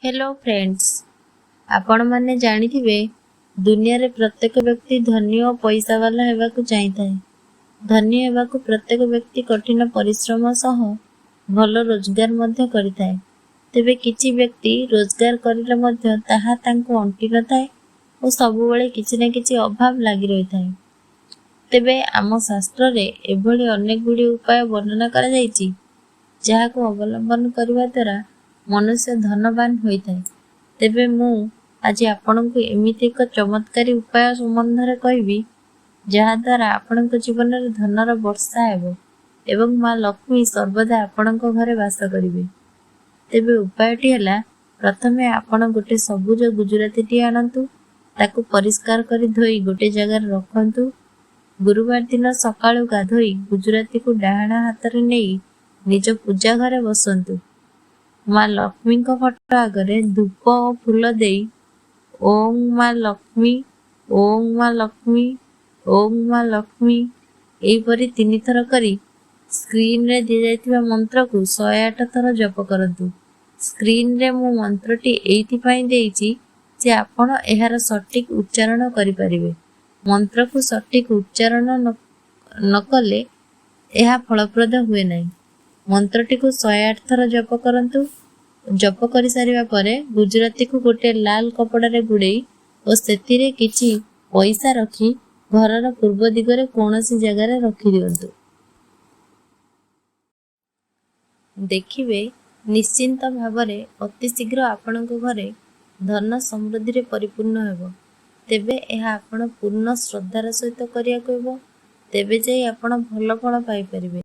Hello friends, ଆପଣମାନେ ଜାଣିଥିବେ ଦୁନିଆରେ ପ୍ରତ୍ୟେକ ବ୍ୟକ୍ତି ଧନୀ ଓ ପଇସାବାଲା ହେବାକୁ ଚାହିଁଥାଏ। ଧନୀ ହେବାକୁ ପ୍ରତ୍ୟେକ ବ୍ୟକ୍ତି କଠିନ ପରିଶ୍ରମ ସହ ଭଲ ରୋଜଗାର ମଧ୍ୟ କରିଥାଏ। ତେବେ କିଛି ବ୍ୟକ୍ତି ରୋଜଗାର କରିଲେ ମଧ୍ୟ ତାହା ତାଙ୍କୁ ଅଣ୍ଟି ନଥାଏ ଓ ସବୁବେଳେ କିଛି ନା କିଛି ଅଭାବ ଲାଗି ରହିଥାଏ। ତେବେ ଆମ ଶାସ୍ତ୍ରରେ ଏଭଳି ଅନେକ ଗୁଡ଼ିଏ ଉପାୟ ବର୍ଣ୍ଣନା କରାଯାଇଛି, ଯାହାକୁ ଅବଲମ୍ବନ କରିବା ଦ୍ୱାରା ମନୁଷ୍ୟ ଧନବାନ ହୋଇଥାଏ। ତେବେ ମୁଁ ଆଜି ଆପଣଙ୍କୁ ଏମିତି ଏକ ଚମତ୍କାରୀ ଉପାୟ ସମ୍ବନ୍ଧରେ କହିବି, ଯାହାଦ୍ୱାରା ଆପଣଙ୍କ ଜୀବନରେ ଧନର ବର୍ଷା ହେବ ଏବଂ ମା ଲକ୍ଷ୍ମୀ ସର୍ବଦା ଆପଣଙ୍କ ଘରେ ବାସ କରିବେ। ତେବେ ଉପାୟଟି ହେଲା, ପ୍ରଥମେ ଆପଣ ଗୋଟେ ସବୁଜ ଗୁଜୁରାତିଟିଏ ଆଣନ୍ତୁ, ତାକୁ ପରିଷ୍କାର କରି ଧୋଇ ଗୋଟେ ଜାଗାରେ ରଖନ୍ତୁ। ଗୁରୁବାର ଦିନ ସକାଳୁ ଗାଧୋଇ ଗୁଜୁରାତିକୁ ଡାହାଣ ହାତରେ ନେଇ ନିଜ ପୂଜା ଘରେ ବସନ୍ତୁ। ମା ଲକ୍ଷ୍ମୀଙ୍କ ଫଟୋ ଆଗରେ ଧୂପ ଓ ଫୁଲ ଦେଇ ଓଁ ମା ଲକ୍ଷ୍ମୀ, ଓଁ ମା ଲକ୍ଷ୍ମୀ, ଓଁ ମା ଲକ୍ଷ୍ମୀ ଏହିପରି 3 ଥର କରି ସ୍କ୍ରିନରେ ଦିଆଯାଇଥିବା ମନ୍ତ୍ରକୁ 108 ଥର ଜପ କରନ୍ତୁ। ସ୍କ୍ରିନରେ ମୁଁ ମନ୍ତ୍ରଟି ଏଇଥିପାଇଁ ଦେଇଛି ଯେ ଆପଣ ଏହାର ସଠିକ୍ ଉଚ୍ଚାରଣ କରିପାରିବେ। ମନ୍ତ୍ରକୁ ସଠିକ୍ ଉଚ୍ଚାରଣ ନ କଲେ ଏହା ଫଳପ୍ରଦ ହୁଏ ନାହିଁ। ମନ୍ତ୍ରଟିକୁ 108 ଥର ଜପ କରନ୍ତୁ। ଜପ କରିସାରିବା ପରେ ଗୁଜୁରାତିକୁ ଗୋଟେ ଲାଲ କପଡ଼ାରେ ଗୁଡ଼େଇ ଓ ସେଥିରେ କିଛି ପଇସା ରଖି ଘରର ପୂର୍ବ ଦିଗରେ କୌଣସି ଜାଗାରେ ରଖିଦିଅନ୍ତୁ। ଦେଖିବେ, ନିଶ୍ଚିନ୍ତ ଭାବରେ ଅତି ଶୀଘ୍ର ଆପଣଙ୍କ ଘରେ ଧନ ସମୃଦ୍ଧିରେ ପରିପୂର୍ଣ୍ଣ ହେବ। ତେବେ ଏହା ଆପଣ ପୂର୍ଣ୍ଣ ଶ୍ରଦ୍ଧାର ସହିତ କରିବାକୁ ହେବ, ତେବେ ଯାଇ ଆପଣ ଭଲ ଫଳ ପାଇପାରିବେ।